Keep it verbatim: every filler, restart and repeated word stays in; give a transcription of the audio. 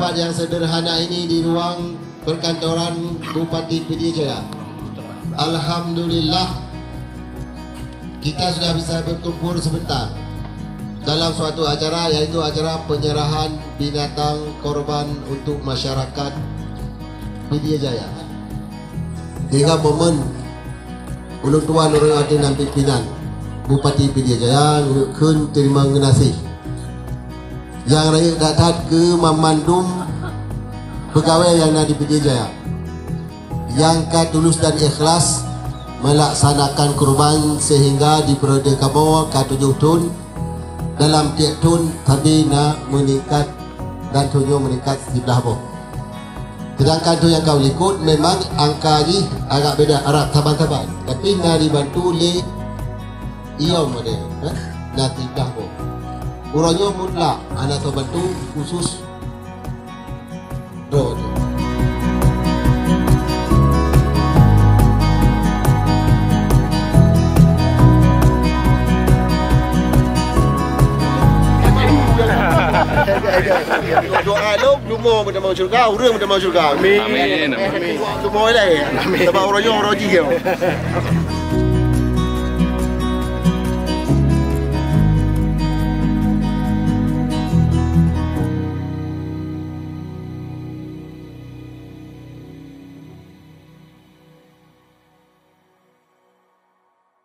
Yang sederhana ini di ruang perkantoran Bupati Pidie Jaya. Alhamdulillah, kita sudah bisa berkumpul sebentar dalam suatu acara, yaitu acara penyerahan binatang korban untuk masyarakat Pidie Jaya. Hingga momen ulôn tuan ureuëng ateueh nan pimpinan Bupati Pidie Jaya kheun teurimong geunaséh nyang rayeuk that-that keu mandum peugawée nyang na di Pidie Jaya nyang ka tulus dan ikhlas melaksanakan kurban, sehingga di periode kamoe ka tujoh thon, dalam tieb thon sabe na meuningkat dan tujoh meuningkat siblaih boh. Sedangkan thon nyang ka likot memang angka jih agak beda, rab saban-saban, tapi na dibantu lé I O M ada, eh? Na siblaih boh. Uroe nyoe mutlak hana soe bantu khusus droe tu. Doa lom, leumo meutamong syurga, ureuëng meutamong syurga. Amin. Amin. Leumo ilée. Amin. Sabab uroe nyoe uroe jih.